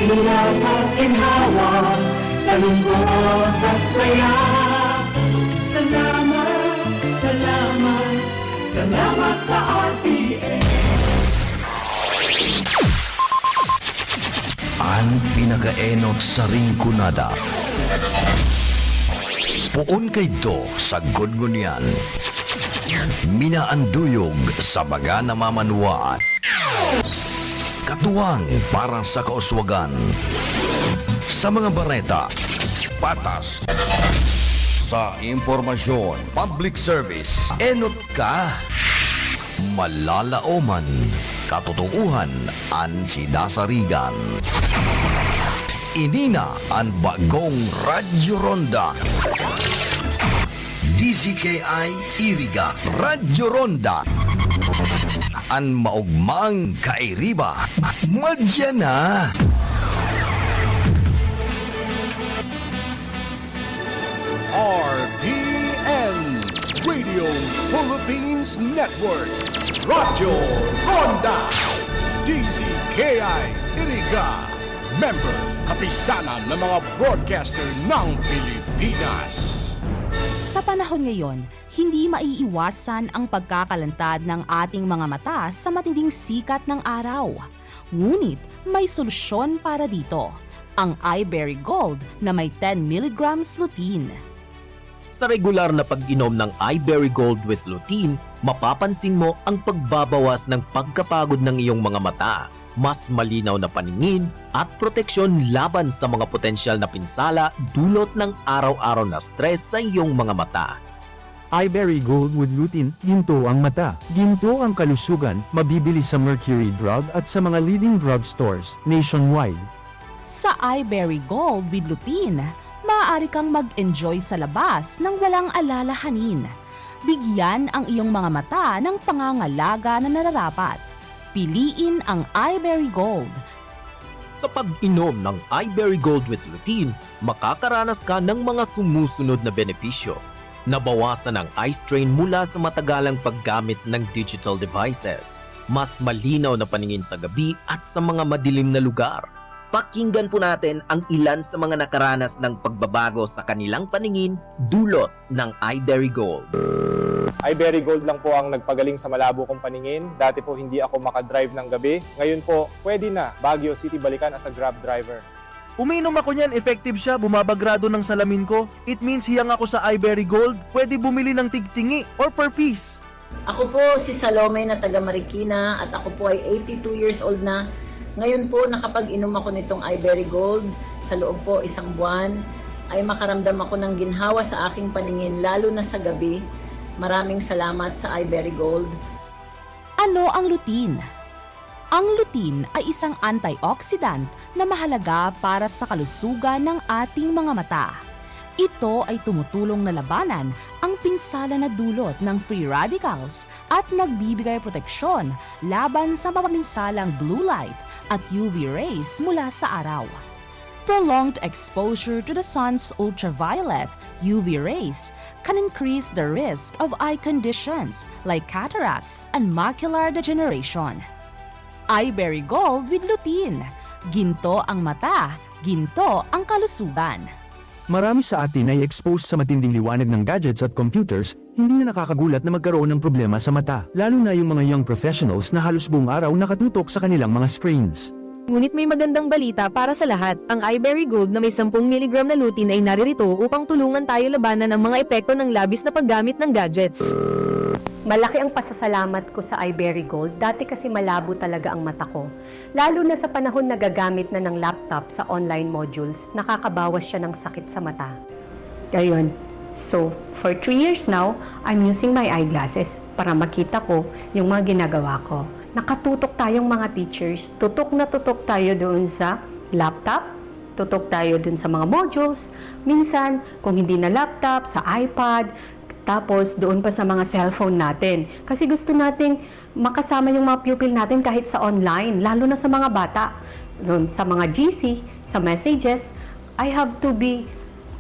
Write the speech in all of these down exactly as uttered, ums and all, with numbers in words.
Hirap at ginhawa, sa lungkot at saya. Salamat, salamat, salamat sa R T N. An pinakaenot sa Rinconada. Poon kaidto sagkod ngunyan. Minaanduyog sa mga namamanwaan. Katuwang para sa kauswagan. Sa mga bareta, patas. Sa impormasyon, public service, enot ka. Malalaoman, katotoohan an sinasarigan. Ini na an bagong Radyo Ronda. D Z K I Iriga, Radyo Ronda. An maogmang kairiba, madya na. R P N, Radio Philippines Network, Radyo Ronda, D Z K I Iriga, member, kapisanan ng mga broadcaster ng Pilipinas. Sa panahon ngayon, hindi maiiwasan ang pagkakalantad ng ating mga mata sa matinding sikat ng araw. Ngunit may solusyon para dito, ang Eyeberry Gold na may ten milligrams lutein. Sa regular na pag-inom ng Eyeberry Gold with Lutein, mapapansin mo ang pagbabawas ng pagkapagod ng iyong mga mata, mas malinaw na paningin, at proteksyon laban sa mga potensyal na pinsala dulot ng araw-araw na stress sa iyong mga mata. Eyeberry Gold with Lutein, ginto ang mata, ginto ang kalusugan, mabibili sa Mercury Drug at sa mga leading drugstores nationwide. Sa Eyeberry Gold with Lutein, maaari kang mag-enjoy sa labas nang walang alalahanin. Bigyan ang iyong mga mata ng pangangalaga na nararapat. Piliin ang Eyeberry Gold. Sa pag-inom ng Eyeberry Gold with Lutein, makakaranas ka ng mga sumusunod na benepisyo. Nabawasan ang eye strain mula sa matagalang paggamit ng digital devices. Mas malinaw na paningin sa gabi at sa mga madilim na lugar. Pakinggan po natin ang ilan sa mga nakaranas ng pagbabago sa kanilang paningin dulot ng Eyeberry Gold. Eyeberry Gold lang po ang nagpagaling sa malabo kong paningin. Dati po hindi ako makadrive ng gabi. Ngayon po, pwede na. Baguio City, Balikan as a Grab driver. Umiinom ako niyan, effective siya, bumabagrado ng salamin ko. It means hiyang ako sa Eyeberry Gold. Pwede bumili ng tigtingi or per piece. Ako po si Salome na taga Marikina at ako po ay eighty-two years old na. Ngayon po nakapag-inom ako nitong Iberry Gold. Sa loob po isang buwan ay makaramdam ako ng ginhawa sa aking paningin lalo na sa gabi. Maraming salamat sa Iberry Gold. Ano ang lutein? Ang lutein ay isang antioxidant na mahalaga para sa kalusugan ng ating mga mata. Ito ay tumutulong na labanan ang pinsala na dulot ng free radicals at nagbibigay proteksyon laban sa mapaminsalang blue light at U V rays mula sa araw. Prolonged exposure to the sun's ultraviolet U V rays can increase the risk of eye conditions like cataracts and macular degeneration. Iberry Gold with Lutein. Ginto ang mata, ginto ang kalusugan. Marami sa atin na-expose sa matinding liwanag ng gadgets at computers, hindi na nakakagulat na magkaroon ng problema sa mata, lalo na yung mga young professionals na halos buong araw nakatutok sa kanilang mga screens. Ngunit may magandang balita para sa lahat. Ang Iberry Gold na may sampung miligram na lutein ay naririto upang tulungan tayo labanan ang mga epekto ng labis na paggamit ng gadgets. Malaki ang pasasalamat ko sa Iberry Gold. Dati kasi malabo talaga ang mata ko. Lalo na sa panahon na gagamit na ng laptop sa online modules, nakakabawas siya ng sakit sa mata. Ayun. So, for three years now, I'm using my eyeglasses para makita ko yung mga ginagawa ko. Nakatutok tayong mga teachers. Tutok na tutok tayo doon sa laptop, tutok tayo doon sa mga modules. Minsan, kung hindi na laptop, sa iPad, tapos doon pa sa mga cellphone natin. Kasi gusto nating makasama yung mga pupil natin kahit sa online, lalo na sa mga bata. Yun, sa mga G C, sa messages, I have to be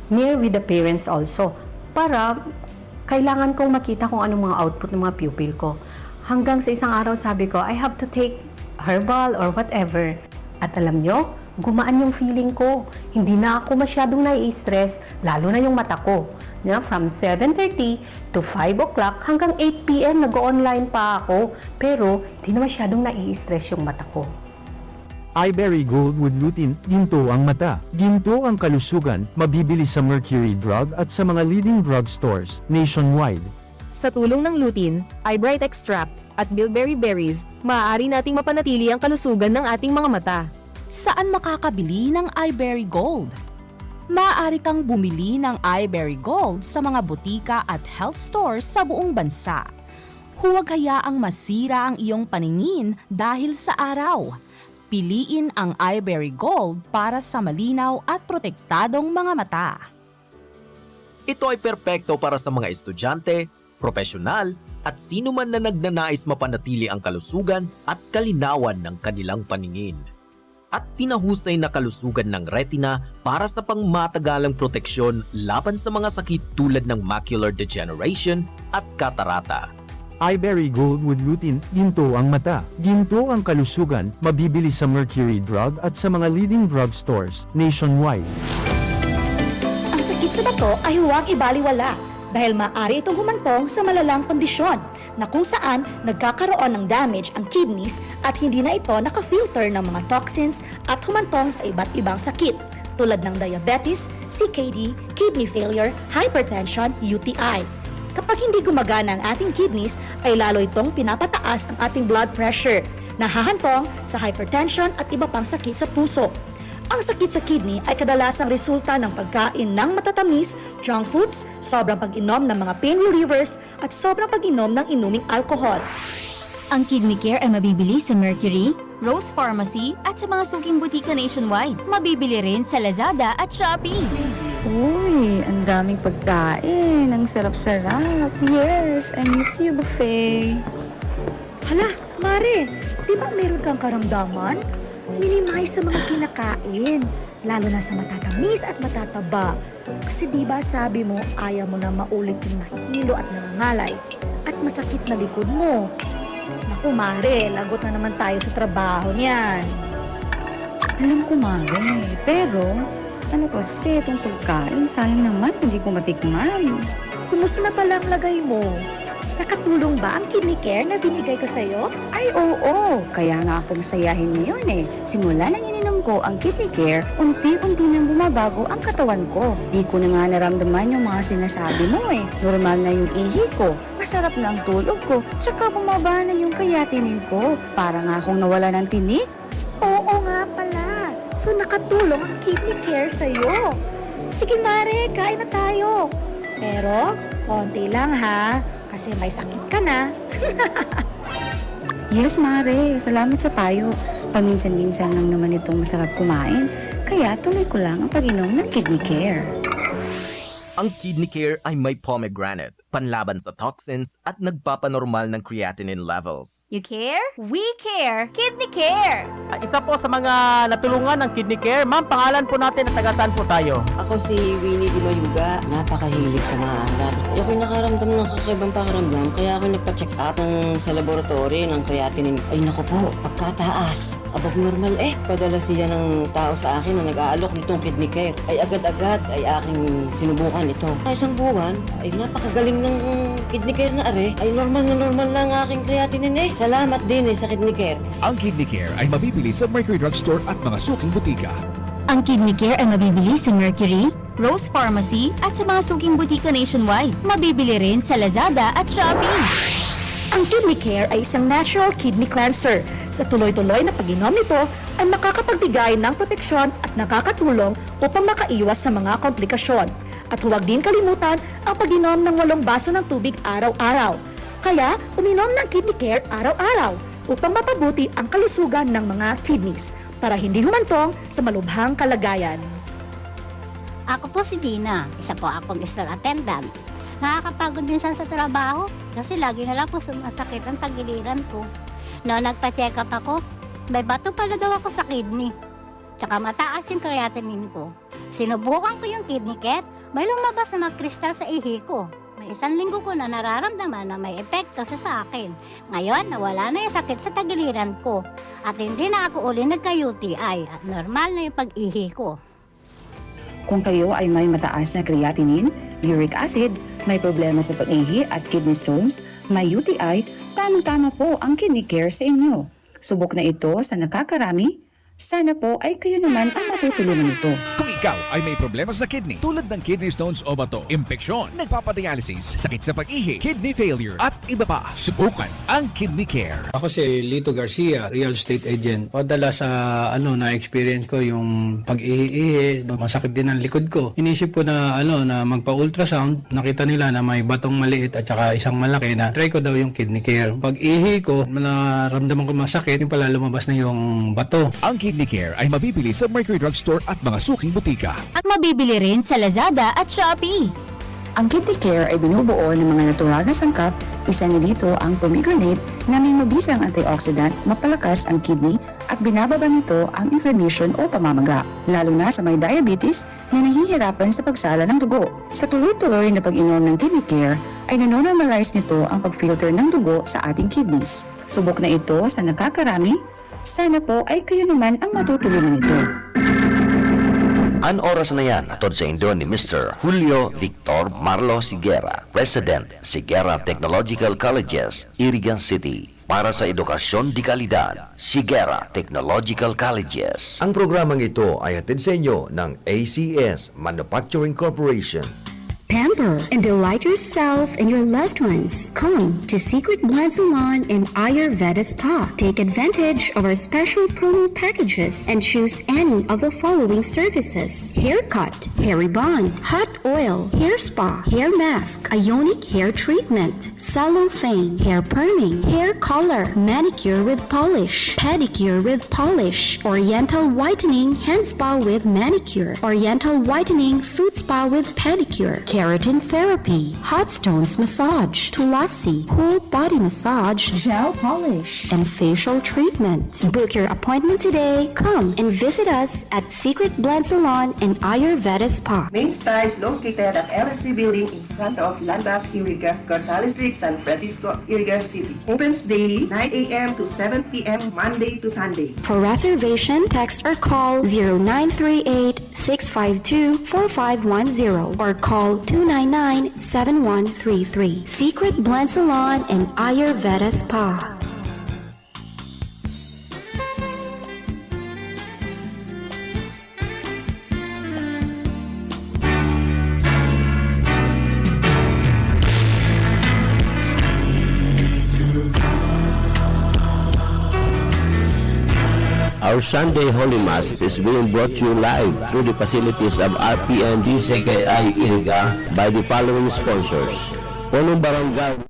near with the parents also para kailangan kong makita kung anong mga output ng mga pupil ko. Hanggang sa isang araw sabi ko, I have to take herbal or whatever. At alam nyo, Gumaan yung feeling ko. Hindi na ako masyadong nai-stress, lalo na yung mata ko. Na from seven thirty to five o'clock hanggang eight p m nag-o-online pa ako. Pero hindi na masyadong nai-stress yung mata ko. Iberry Gold with Lutein, ginto ang mata, ginto ang kalusugan, mabibili sa Mercury Drug at sa mga leading drugstores nationwide. Sa tulong ng lutein, eyebright extract, at bilberry berries, maaari nating mapanatili ang kalusugan ng ating mga mata. Saan makakabili ng Iberry Gold? Maaari kang bumili ng Iberry Gold sa mga botika at health stores sa buong bansa. Huwag hayaang masira ang iyong paningin dahil sa araw. Piliin ang Iberry Gold para sa malinaw at protektadong mga mata. Ito ay perpekto para sa mga estudyante, propesyonal, at sino man na nagnanais mapanatili ang kalusugan at kalinawan ng kanilang paningin. At pinahusay na kalusugan ng retina para sa pangmatagalang proteksyon laban sa mga sakit tulad ng macular degeneration at katarata. Iberry Gold with Lutein, ginto ang mata, ginto ang kalusugan, mabibili sa Mercury Drug at sa mga leading drug stores nationwide. Ang sakit sa bato ay huwag ibaliwala dahil maaari itong humantong sa malalang kondisyon na kung saan nagkakaroon ng damage ang kidneys at hindi na ito naka-filter ng mga toxins at humantong sa iba't ibang sakit tulad ng diabetes, C K D, kidney failure, hypertension, U T I. Kapag hindi gumagana ang ating kidneys, ay lalo itong pinapataas ang ating blood pressure, nahahantong sa hypertension at iba pang sakit sa puso. Ang sakit sa kidney ay kadalasang resulta ng pagkain ng matatamis, junk foods, sobrang pag-inom ng mga pain relievers, at sobrang pag-inom ng inuming alcohol. Ang Kidney Care ay mabibili sa Mercury, Rose Pharmacy at sa mga suking butika nationwide. Mabibili rin sa Lazada at Shopee. Uy, ang daming pagkain. Ang sarap-sarap. Yes, I miss you, buffet. Hala, Mare, di ba meron kang karamdaman? Minimize sa mga kinakain, lalo na sa matatamis at matataba. Kasi di ba sabi mo, ayaw mo na maulit yung mahihilo at nangangalay at masakit na likod mo. Naku, Mare, lagot na naman tayo sa trabaho niyan. Alam ko, Mare. Pero, ano kasi itong pagkain? Sayang naman, hindi ko matikman. Kumusta na pala ang lagay mo? Nakatulong ba ang kidney care na binigay ko sa'yo? Ay, oo. Kaya nga ako masayahin ngayon eh. Simula nang ininom ko ang Kidney Care, unti-unti nang bumabago ang katawan ko. Di ko na nga naramdaman yung mga sinasabi mo eh. Normal na yung ihi ko, masarap na ang tulog ko, tsaka bumaba na yung creatinine ko. Parang akong nawala ng tinik. Oo nga pala. So nakatulong ang kidney care sa'yo. Sige Mare, kain na tayo. Pero, konti lang ha. Kasi may sakit ka na. Yes, Mare. Salamat sa payo. Paminsan-minsan lang naman itong masarap kumain. Kaya tuloy ko lang ang pag-inom ng Kidney Care. Ang Kidney Care ay may pomegranate, panlaban sa toxins at nagpapanormal ng creatinine levels. You care? We care! Kidney Care! Isa po sa mga natulungan ng Kidney Care. Ma'am, pangalan po natin at taga saan po tayo? Ako si Winnie Di Mayuga, napakahilig sa maalat. Ako'y nakaramdam ng kakaibang pakiramdam, kaya ako nagpa-check up ng, sa laboratory ng creatinine. Ay naku po, pagkataas. Above normal eh. Padala siya ng tao sa akin na nag-aalok nitong Kidney Care. Ay agad-agad ay aking sinubukan ito. Sa isang buwan, ay napakagaling ng Kidney Care na are. Ay normal na normal na ang aking creatinine eh. Salamat din eh sa Kidney Care. Ang Kidney Care ay mabibili sa Mercury Drug Store at mga suking butika. Ang Kidney Care ay mabibili sa Mercury, Rose Pharmacy at sa mga suking butika nationwide. Mabibili rin sa Lazada at Shopee. Ang Kidney Care ay isang natural kidney cleanser. Sa tuloy-tuloy na pag-inom nito ay makakapagbigay ng proteksyon at nakakatulong upang makaiwas sa mga komplikasyon. At huwag din kalimutan ang pag-inom ng walong baso ng tubig araw-araw. Kaya, uminom ng Kidney Care araw-araw upang mapabuti ang kalusugan ng mga kidneys para hindi humantong sa malubhang kalagayan. Ako po si Gina, isa po akong store attendant. Nakakapagod minsan sa trabaho kasi lagi na lang po sumasakit ang tagiliran ko. Noon nagpa-check up ako, may bato pala daw ako sa kidney. Tsaka mataas yung creatinine ko. Sinubukan ko yung Kidney Care, may lumabas na mga kristal sa ihi ko. Isang linggo ko na nararamdaman na may epekto sa, sa akin. Ngayon, nawala na yung sakit sa tagiliran ko. At hindi na ako uli nagka-U T I. At normal na yung pag-ihi ko. Kung kayo ay may mataas na creatinine, uric acid, may problema sa pag-ihi at kidney stones, may U T I, tamang-tama po ang Kidney Care sa inyo. Subok na ito sa nakakarami. Sana po ay kayo naman ang matutulungan nito. Kung ikaw ay may problema sa kidney, tulad ng kidney stones o bato, impeksyon, nagpapadialysis, sakit sa pag-ihi, kidney failure, at iba pa, subukan ang Kidney Care. Ako si Lito Garcia, real estate agent. Madalas sa, ano, na-experience ko yung pag-ihi-ihi, masakit din ang likod ko. Inisip ko na, ano, na magpa-ultrasound. Nakita nila na may batong maliit at saka isang malaki na try ko daw yung Kidney Care. Pag-ihi ko, naramdaman ko masakit, yung pala lumabas na yung bato. Ang Kidney Care ay mabibili sa Mercury Drug Store at mga suking butika. At mabibili rin sa Lazada at Shopee. Ang Kidney Care ay binubuo ng mga natural na sangkap, isa na dito ang pomegranate na may mabisang antioxidant, mapalakas ang kidney at binababa nito ang inflammation o pamamaga, lalo na sa may diabetes na nahihirapan sa pagsala ng dugo. Sa tuloy-tuloy na pag-inom ng Kidney Care ay nanonormalize nito ang pag-filter ng dugo sa ating kidneys. Subok na ito sa nakakarami. Sana po ay kayo naman ang matutulungan nito. An oras na yan, hatod saindo ni Mister Julio Victor Marlo Sigera, President, Sigera Technological Colleges, Iriga City. Para sa edukasyon de kalidad, Sigera Technological Colleges. Ang programang ito ay hatid sa inyo ng A C S Manufacturing Corporation. Pamper and delight yourself and your loved ones. Come to Secret Blend Salon and Ayurveda Spa. Take advantage of our special promo packages and choose any of the following services: haircut, hair rebond, hot oil, hair spa, hair mask, ionic hair treatment, cellophane, hair perming, hair color, manicure with polish, pedicure with polish, oriental whitening, hand spa with manicure, oriental whitening, foot spa with pedicure, keratin therapy, hot stones massage, tulasi, whole body massage, gel polish, and facial treatment. Book your appointment today. Come and visit us at Secret Blend Salon and Ayurveda Spa. Main Spa is located at L S C Building in front of Landmark Iriga, Gonzales Street, San Francisco, Iriga City. Opens daily, nine a m to seven p m, Monday to Sunday. For reservation, text or call zero nine three eight, six five two, four five one zero or call two nine nine, seven one three three. Secret Blend Salon and Ayurveda Spa. Our Sunday Holy Mass is being brought to you live through the facilities of R P N D C K I Iriga by the following sponsors: Punong Barangay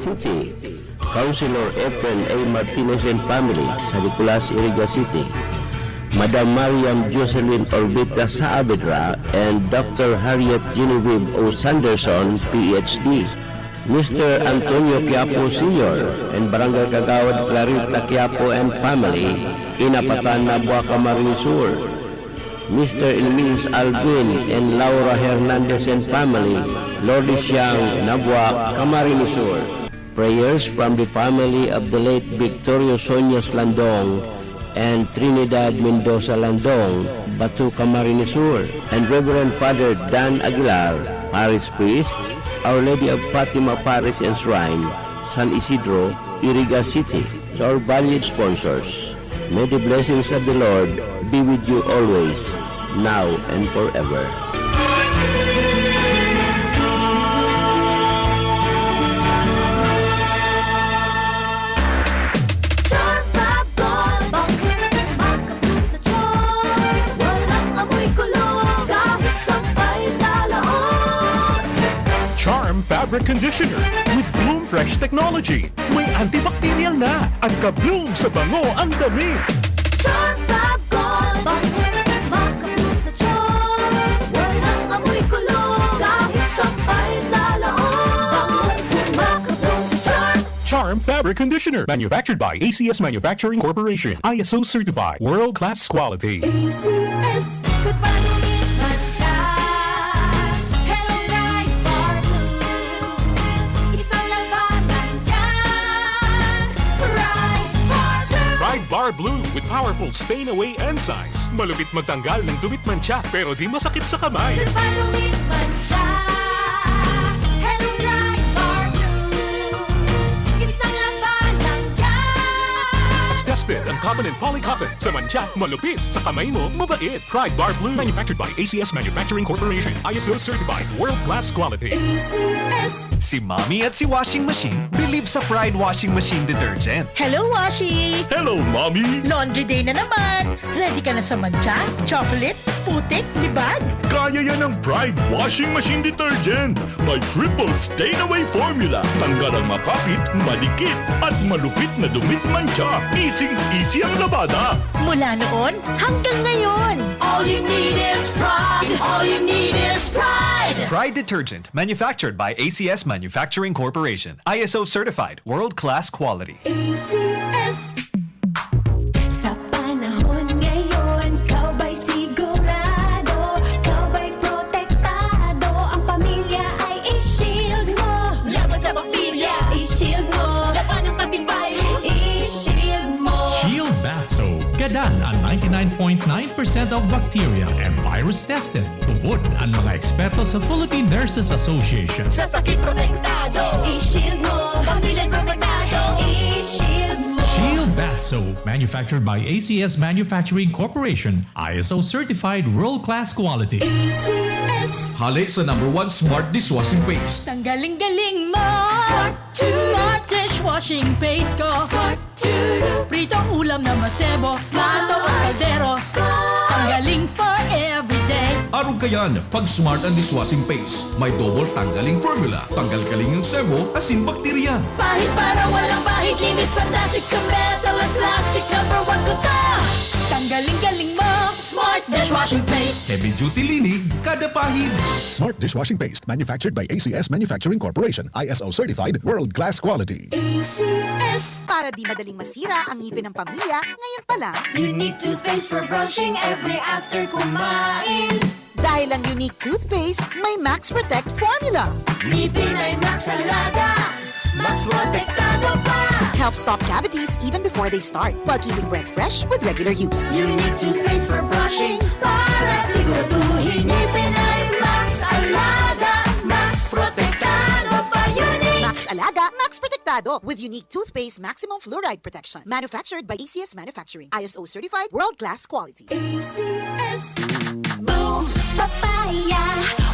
City, Councilor Efren A. Martinez and family sa Nicolas, Iriga City, Madam Mariam Jocelyn Orbita Saavedra and Doctor Harriet Genevieve O. Sanderson, P H D, Mister Antonio Quiapo Senior and Barangay Kagawad Clarita Quiapo and family, Inapatan, Nabua, Camarines Sur, Mister and Missus Alvin and Laura Hernandez and family, Lourdes Siang, Nabua, Camarines Sur. Prayers from the family of the late Victorio Soñas Landong and Trinidad Mendoza Landong, Batu, Camarines Sur, and Reverend Father Dan Aguilar, Parish Priest, Our Lady of Fatima Parish and Shrine, San Isidro, Iriga City. To our valued sponsors, may the blessings of the Lord be with you always, now and forever. Charm Fab Gold, bangkit, makabloom sa charm. Walang amoy kulo, kahit sampay sa loob. Charm Fabric Conditioner with Bloom Fresh Technology. May antibacterial na at ka-bloom sa bango ang damit. Charm Fab Gold, bangkit, makabloom sa charm. Walang amoy kulo, kahit sampay sa loob. Bangong maka-bloom sa Charm. Charm Fabric Conditioner, manufactured by A C S Manufacturing Corporation, I S O certified, world-class quality. A C S. Ikot pa, lumipat siya. Bar Blue with powerful stain away enzymes. Malupit magtanggal ng dumit mantsa, pero di masakit sa kamay. Diba dumit mantsa? Hello Pride Bar Blue. Isang laba lang yan. Tested ang cotton and poly cotton. Sa mantsa, malupit. Sa kamay mo, mabait. Pride Bar Blue. Manufactured by A C S Manufacturing Corporation. I S O certified. World class quality. A C S. Si Mommy at si Washing Machine believe sa Pride Washing Machine Detergent. Hello, Washi! Hello, Mommy! Laundry day na naman! Ready ka na sa mantsa, chocolate, putik, libag? Kaya yan ng Pride Washing Machine Detergent. May triple stain away formula. Tanggal ang makapit, madikit, at malupit na dumit mantsa. Easy-easy ang labada. Mula noon hanggang ngayon! All you need is pride. All you need is pride. Pride Detergent, manufactured by A C S Manufacturing Corporation. I S O certified, world-class quality. A C S. Sa panahon ngayon, ikaw ba'y sigurado? Ikaw ba'y protektado? Ang pamilya ay i-shield mo. Laban sa bakterya, i-shield mo. Labanan pati virus, i-shield mo. Shield Bath Soap. Gadan ang ninety-nine point nine percent of bacteria and virus tested. Tubod ang mga eksperto sa Philippine Nurses Association. Sa sakit protektado, i-shield mo. Pamilya protektado, i-shield mo. Shield Bath Soap, manufactured by A C S Manufacturing Corporation, I S O certified world-class quality. A C S. Hale sa number one smart dishwashing paste. Tanggaling galing mo! Smart to. Smart dishwashing paste ko! Smart to. Pritong ulam na masebo, plato o kaldero. Tanggaling for everyday. Arog kayan, pag smart ang dishwashing paste. May double tanggaling formula. Tanggal kaling ang sebo, asin bakterya. Pahid para walang bahid, linis fantastic sa metal at plastic. Number one ko to! Tanggaling galing mo! Smart dishwashing paste! Heavy duty linig, kada pahid. Smart dishwashing paste, manufactured by A C S Manufacturing Corporation, I S O certified, world class quality. A C S. Para di madaling masira ang ngipin ng pamilya, ngayon pa lang. Unique toothpaste for brushing every after kumain. Dahil ang Unique Toothpaste, may Max Protect Formula. Ngipin ay Max Alaga. Max Protektado pa. Helps stop cavities even before they start, while keeping breath fresh with regular use. Unique toothpaste for brushing para siguraduhin ngipin ay Max Alaga. Max Protektado pa. Unique. Max Alaga, Max Protektado with Unique Toothpaste Maximum Fluoride Protection. Manufactured by A C S Manufacturing. I S O certified, world-class quality. A C S. Boom! Papaya!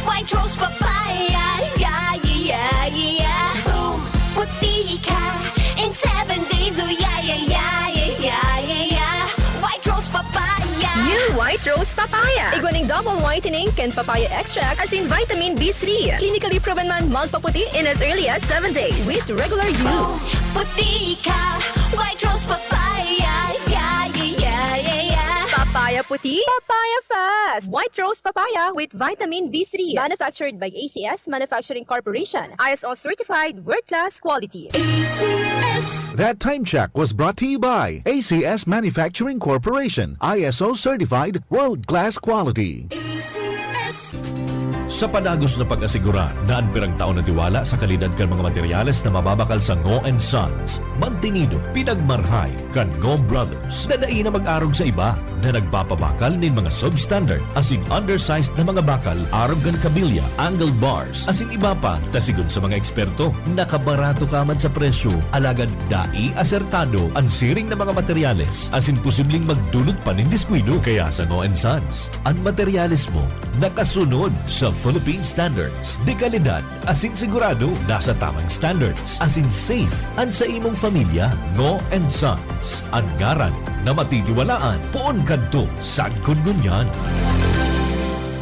White Rose Papaya! Yeah, yeah, yeah, yeah! Boom! Puti ka in seven days! Oh, yeah, yeah, yeah, yeah, yeah, yeah, yeah! White Rose Papaya! New White Rose Papaya. Igwa ning double whitening kan papaya extract asin vitamin B three. Clinically proven man magpaputi in as early as seven days with regular use. Puti ka! White Rose Papaya! Yeah, yeah, yeah, yeah, yeah! Papaya puti, papaya fast. White Rose Papaya with vitamin B three. Manufactured by A C S Manufacturing Corporation. I S O certified, world-class quality. A C S. That time check was brought to you by A C S Manufacturing Corporation, I S O certified, world class quality. A C S. Sa padagos na pag-asigurar na an pirang tao natiwala sa kalidad kan mga materyales na mababakal sa Ngo and Sons, mantinido, pinagmarhay kan Ngo Brothers na dai na mag-arog sa iba na nagpapabakal nin mga substandard asin undersized na mga bakal arog kan kabilya, angle bars, asin iba pa, ta sigon sa mga eksperto, nakabarato ka man sa presyo, alagad dai asertado an siring na mga materyales asin posibleng magdulot pa nin diskuido. Kaya sa Ngo and Sons, an materyales mo nakasunod sa Philippine Standards de Calidad asin sigurado nasa tamang standards asin safe an sa imong pamilya. Ngo and Sons, an ngaran na matitiwalaan poon kadto sagkod ngunyan.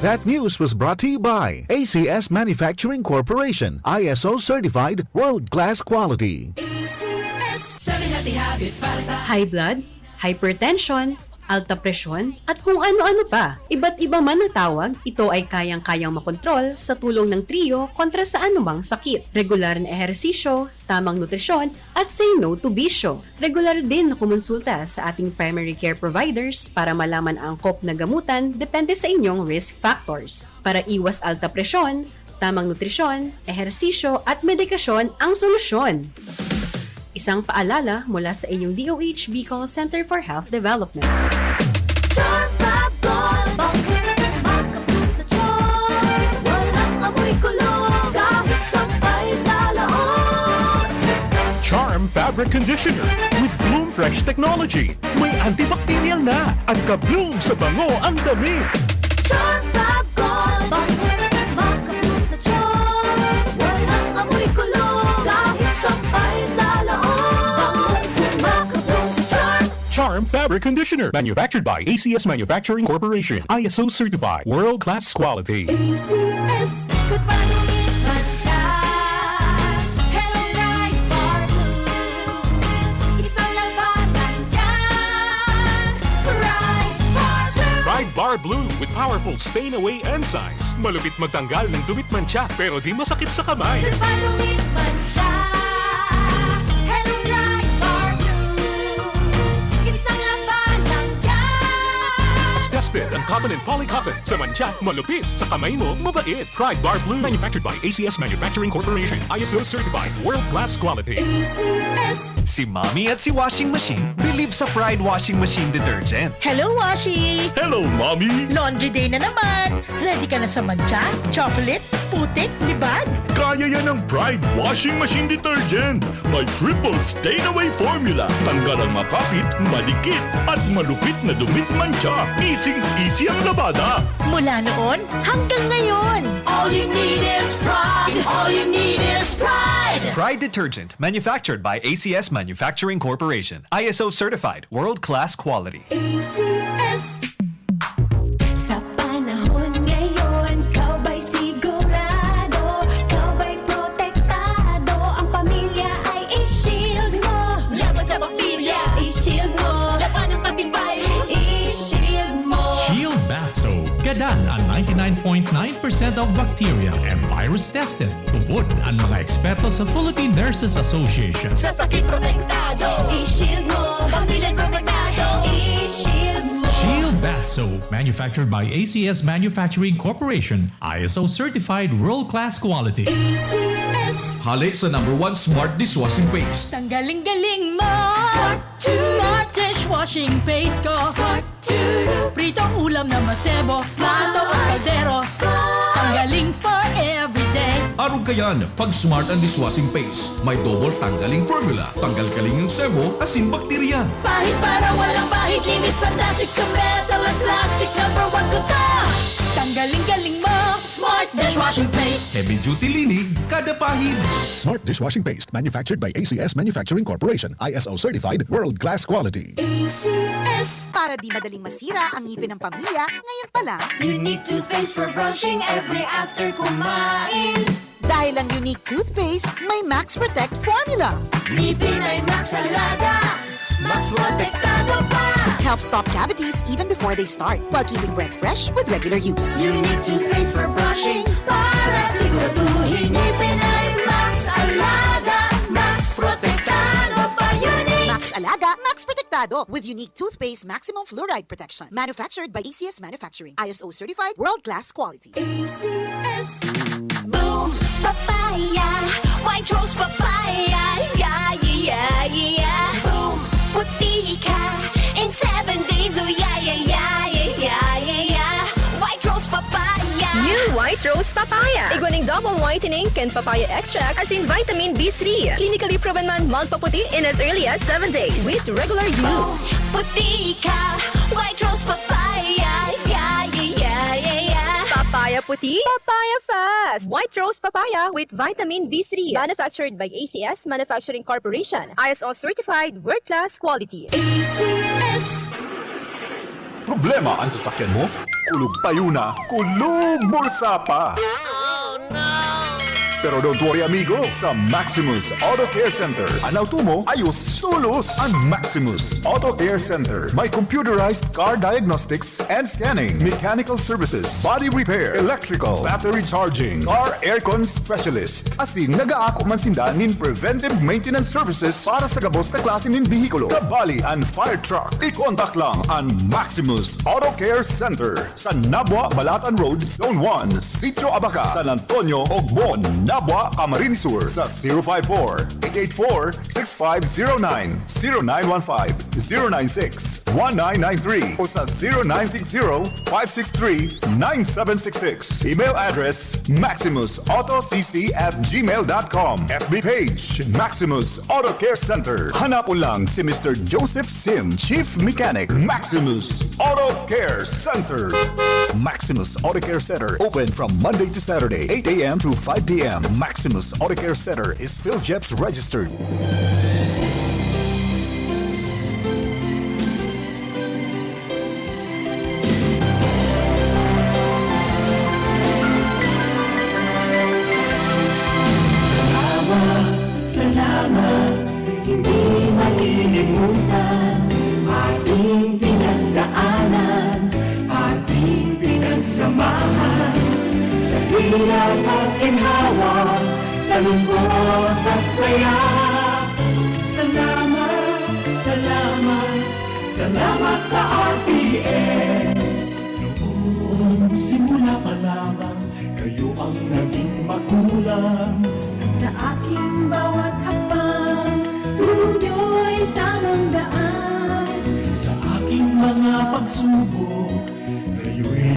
That news was brought to you by A C S Manufacturing Corporation, I S O certified, world class quality. A C S. Seven healthy habits para sa High blood, hypertension, alta presyon, at kung ano-ano pa. Iba't iba man na tawag, ito ay kayang-kayang makontrol sa tulong ng Trio kontra sa anumang sakit. Regular na ehersisyo, tamang nutrisyon, at say no to bisyo. Regular din na kumonsulta sa ating primary care providers para malaman ang angkop na gamutan depende sa inyong risk factors. Para iwas alta presyon, tamang nutrisyon, ehersisyo, at medikasyon ang solusyon. Isang paalala mula sa inyong D O H Bicol Center for Health Development. Charm Fab Gold, makabloom sa charm. Walang amoy kulog, kahit sampay sa loob. Charm Fabric Conditioner with Bloom Fresh Technology. May antibacterial na at ka-bloom sa bango ang damit. Charm Fab Gold, makabloom sa charm. Walang amoy kulog, kahit sampay sa loob. Bangong makabloom sa charm. Charm Fabric Conditioner, manufactured by A C S Manufacturing Corporation, I S O certified, world class quality. A C S. Ikot pa, dumit man siya. Hello, Pride Bar Blue. Isang labanan yan. Pride Bar Blue. Pride Bar Blue with powerful stain away enzymes. Malupit magtanggal ng dumit mantsa, pero di masakit sa kamay. Ikot pa, dumit man siya. Hello, Pride Bar Blue. Isang labanan yan. Tested ang cotton and polycotton. Sa mantsa, malupit. Sa kamay mo, mabait. Pride Bar Blue, manufactured by A C S Manufacturing Corporation, I S O certified, world class quality. A C S. Si Mommy at si Washing Machine believe sa Pride Washing Machine Detergent. Hello, Washi! Hello, Mommy! Laundry day na naman! Ready ka na sa mantsa, chocolate, putik, libag? Kaya yan ng Pride Washing Machine Detergent! May triple stain away formula. Tanggal ang makapit, madikit, at malupit na dumit mantsa. Easy-easy ang labada. Mula noon hanggang ngayon. All you need is Pride. All you need is Pride. Pride Detergent, manufactured by A C S Manufacturing Corporation. I S O certified, world-class quality. A C S. Sa panahon ngayon, ikaw ba'y sigurado? Ikaw ba'y protektado? Ang pamilya ay i-shield mo. Laban sa bakterya, i-shield mo. Labanan pati virus, i-shield mo. Shield Bath Soap. Gadan ang ninety-nine point nine percent of bacteria and virus tested. Tubod ang mga eksperto sa Philippine Nurses Association. Sa sakit protektado, i-shield mo. Pamilya protektado, i-shield mo. Shield Bath Soap, manufactured by A C S Manufacturing Corporation, I S O certified world-class quality. A C S. Hale sa number one smart dishwashing paste. Tanggaling-galing mo! Smart! Smart dishwashing paste ko! Smart! Pritong ulam na masebo, plato o kaldero. Tanggaling for everyday. Arog kayan, pag Smart ang dishwashing paste, may double tanggaling formula, tanggal-galing ang sebo, asin bakterya. Pahid para walang bahid, linis fantastic sa metal at plastic. Number one ko to. Tanggaling-galing mo, Smart dishwashing paste. Heavy duty linig, kada pahid. Smart dishwashing paste, manufactured by A C S Manufacturing Corporation, I S O certified, world class quality. A C S. Para di madaling masira ang ngipin ng pamilya, ngayon pa lang. Unique toothpaste for brushing every after kumain. Dahil ang Unique toothpaste may Max Protect formula. Ngipin ay Max Alaga, Max Protektado pa. Helps stop cavities even before they start, while keeping breath fresh with regular use. Unique toothpaste for brushing para siguraduhin ngipin ay Max Alaga, Max Protektado pa. Unique! Max Alaga, Max Protektado with Unique Toothpaste Maximum Fluoride Protection. Manufactured by A C S Manufacturing. I S O certified, world-class quality. A C S. Boom Papaya, White Rose Papaya, yeah, yeah, yeah, yeah. Boom, puti ka in seven days, oh yeah, yeah, yeah, yeah, yeah, yeah, yeah. White Rose Papaya. New White Rose Papaya. Igwa ning double whitening kan papaya extract, asin vitamin B three. Clinically proven man magpaputi in as early as seven days with regular use. Boom, puti ka, White Rose Papaya, yeah, yeah, yeah, yeah, yeah. Papaya puti, papaya fast. White Rose Papaya with vitamin B three. Manufactured by A C S Manufacturing Corporation. I S O certified, world-class quality. A C S. Problema an sasakyan mo? Kulog payo na, kulog bulsa pa! Pero don't worry, amigo. Sa Maximus Auto Care Center, an auto mo ayos tolos. An Maximus Auto Care Center may computerized car diagnostics and scanning, mechanical services, body repair, electrical, battery charging, car aircon specialist. Asin nagaako man sinda nin preventive maintenance services para sa gabos na klase nin behikulo, kabali an fire truck. I-contact lang an Maximus Auto Care Center. Sa Nabua, Balatan Road, Zone one, Sitio Abaca, San Antonio, Ogbon, Dabua, Camarines Sur sa zero five four, eight eight four, six five zero nine, zero nine one five, zero nine six, one nine nine three o sa zero nine six zero, five six three, nine seven six six. Email address, maximus auto c c at gmail dot com. F B page, Maximus Auto Care Center. Hanapon lang si Mister Joseph Sim, Chief Mechanic, Maximus Auto Care Center. Maximus Auto Care Center, open from Monday to Saturday, eight a m to five p m. Maximus Auto Care Center is PhilGEPS registered. Salamat, salamat, hindi malilimutan. Ating pinagdaanan, ating pinagsamahan. Sa hirap at ginhawa, sa lungkot at saya. Salamat, salamat, salamat sa R T M. Noon, simula pa lamang, kayo ang naging magulang. Sa aking bawat hakbang, turo niyo'y tamang daan. Sa aking mga pagsubok,